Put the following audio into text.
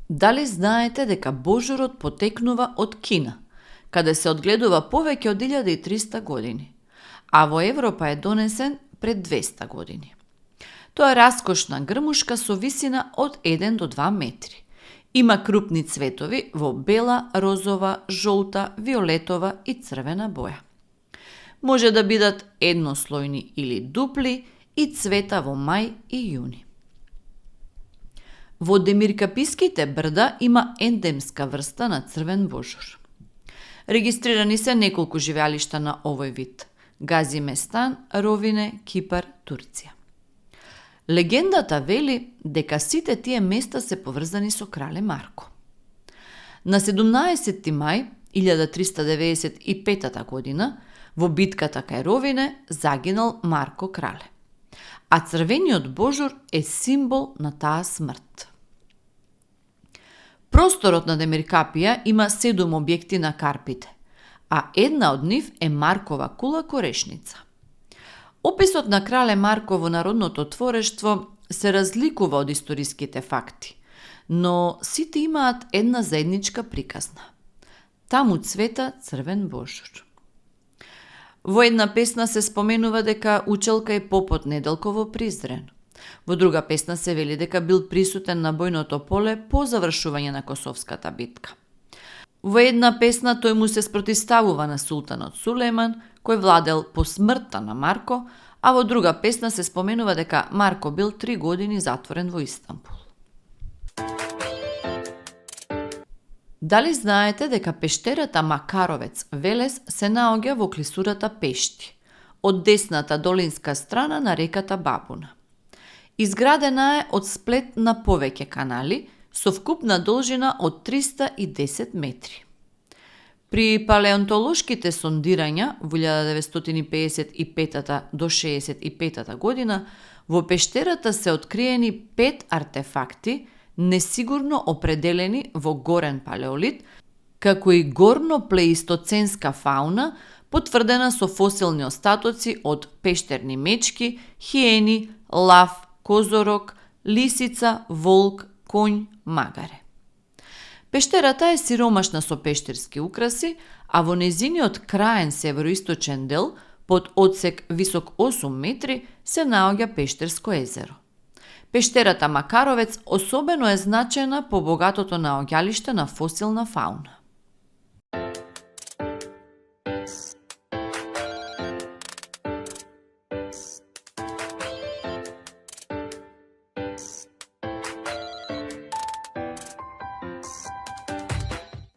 Дали знаете дека божурот потекнува од Кина, каде се одгледува повеќе од 1300 години, а во Европа е донесен пред 200 години. Тоа е раскошна грмушка со висина од 1 до 2 метри. Има крупни цветови во бела, розова, жолта, виолетова и црвена боја. Може да бидат еднослојни или дупли и цвета во мај и јуни. Во Демиркаписките брда има ендемска врста на црвен божур. Регистрирани се неколку живеалишта на овој вид: Газиместан, Ровине, Кипар, Турција. Легендата вели дека сите тие места се поврзани со крале Марко. На 17 мај 1395 година во битката кај Ровине загинал Марко крале, а црвениот божур е символ на таа смрт. Просторот на Демиркапија има 7 објекти на Карпите, а една од нив е Маркова кула корешница. Описот на крале Марко во народното творештво се разликува од историските факти, но сите имаат една заедничка приказна. Таму цвета црвен божур. Во една песна се споменува дека учелка и попот Неделково Призрен. Во друга песна се вели дека бил присутен на бојното поле по завршување на Косовската битка. Во една песна тој му се спротивставува на султанот Сулејман, кој владел по смртта на Марко, а во друга песна се споменува дека Марко бил 3 години затворен во Истанбул. Дали знаете дека пештерата Макаровец Велес се наоѓа во клисурата Пешти, од десната долинска страна на реката Бабуна? Изградена е од сплет на повеќе канали, со вкупна должина од 310 метри. При палеонтолошките сондирања во 1955 до 65 година во пештерата се откриени 5 артефакти, несигурно определени во горен палеолит, како и горно-плеистоценска фауна, потврдена со фосилни остатоци од пештерни мечки, хиени, лав, козорог, лисица, волк, конј, магаре. Пештерата е сиромашна со пештерски украси, а во незиниот краен североисточен дел, под одсек висок 8 метри, се наоѓа Пештерско езеро. Пештерата Макаровец особено е значајна по богатото наоѓалиште на фосилна фауна.